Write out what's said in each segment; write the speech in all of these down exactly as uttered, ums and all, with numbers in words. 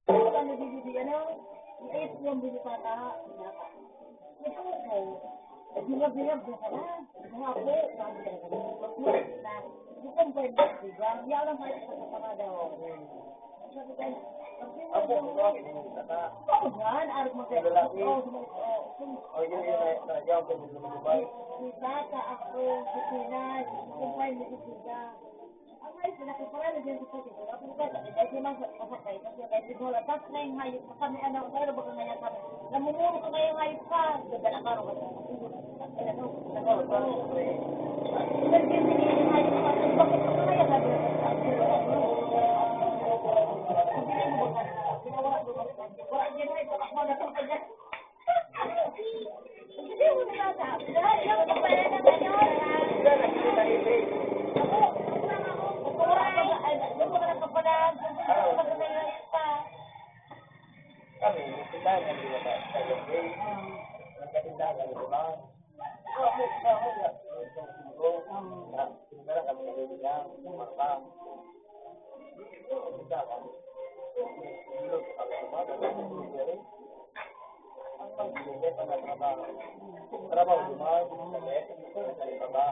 Ano, bibili, ano? Ito yung binibata, binata. Ito po. Binab-binab na pala. Mga po, sabi ka na. Gusto mo pwede, diba? Yan lang pwede sa kapatid daw. Sabi ko, "Ang po, binibata." Ako yan, arog mo pwede. Lalaki. Oo, sumagot, oo. Oh, yun, yun, yun, yun, yun, yun, yun, yun. Binibata ako, sa Pinas. Gusto mo pwede, diba? Kami, tindahan kami sa, sa Yongkay. Nagkatindahan kami sa mga, mga, mga, mga, mga, mga, tindahan kami sa mga, mga, mga, Trabaho, di ba? Trabaho.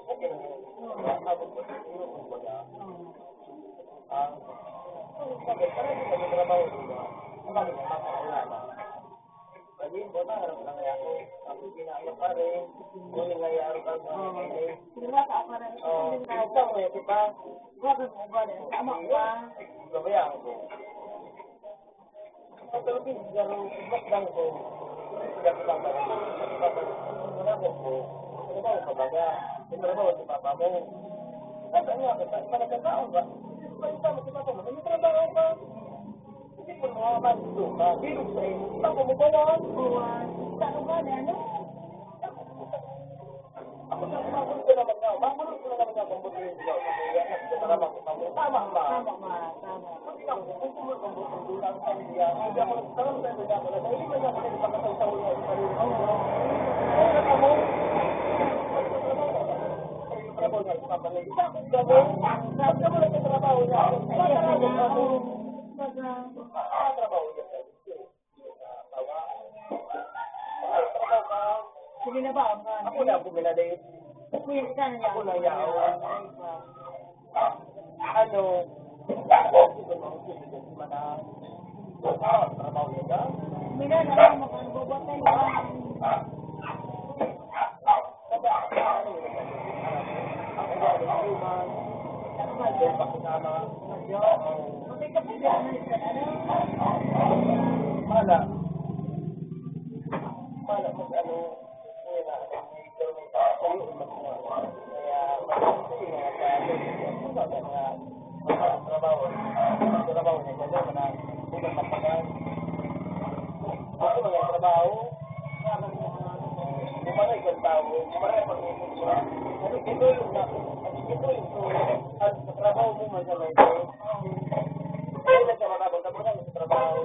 Okay. Ang, ang, bakit? Parang di kami trabaho, di ba? Ang bakit? Ang bakit? Ang bakit? Lagi, buta, harap lang niya ako. Ako, ginagawa pa rin. Ngunit nangyayari pa, mga kainis. Sila sa ako na, oh, hindi na ako. Ikaw, may iba. Bakit mo ba? Tama ba? Gabayaan ko. Ang talagang siguro, lockdown ko. Hindi sila pinapabalik. Pinapabalik. Wala ko po. Ano ba ang kabaga? May trabaho si papa mo. Sabi niya, "Sa, sa nagkataon ba? Balita mo si papa mo, may trabaho pa." Hindi ko mga matuto ka. Bilog sa inyo. Papa mo ba yan? Buwan. Sa ano ba, ano? Ako na, magulo ka naman nga. Magulo ko na naman nga kung buti yung diyaw. Sa kaya, nagsumarama ko kamo. Tama ba? Tama, ma. Tama. Pati ako, kung tumulong ang butong doon, ang pamilya, hindi ako nagtaram sa inyo ako na dahil man ako nagpakasawsaw ng sarili ko. Oo. Kaya na kamo, nagtatrabaho na sa kapatid. Sa akong gabay, sabi mo nagtatrabaho na ako. Ay, wala na ako. Baga. Ah, trabaho yan. Sige na ba? Ako na, ako na din. Uy, saan niya? Ako na yan. Ano? Ako, ako, ako, ako, ako, ako, ako, trabaho niya ka? Mira na lang, magkano tayo? Wala. Wala, mag-ano, wala. Kaya, trabaho, trabaho niya, kaya wala. Hindi magpapagal. Ako, wala trabaho. Di ba nga isang tao? Di ba nga pag-iisip mo? Ano, ito yung na, ito yung, ang trabaho mo, masama ito. Hindi na siya makabot. Tapos na sa trabaho.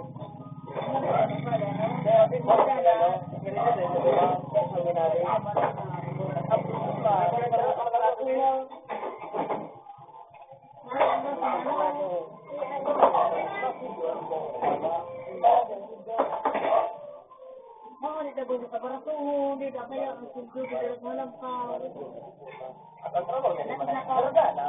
Kaya, di ba, ano, hindi na siya, di ba? Sa seminary. Tapos, di ba, Mao ni dagon sa baratuhon, di na kaya ang sundo, di na malampas. At ang trabaho niya, di ba? Talaga na.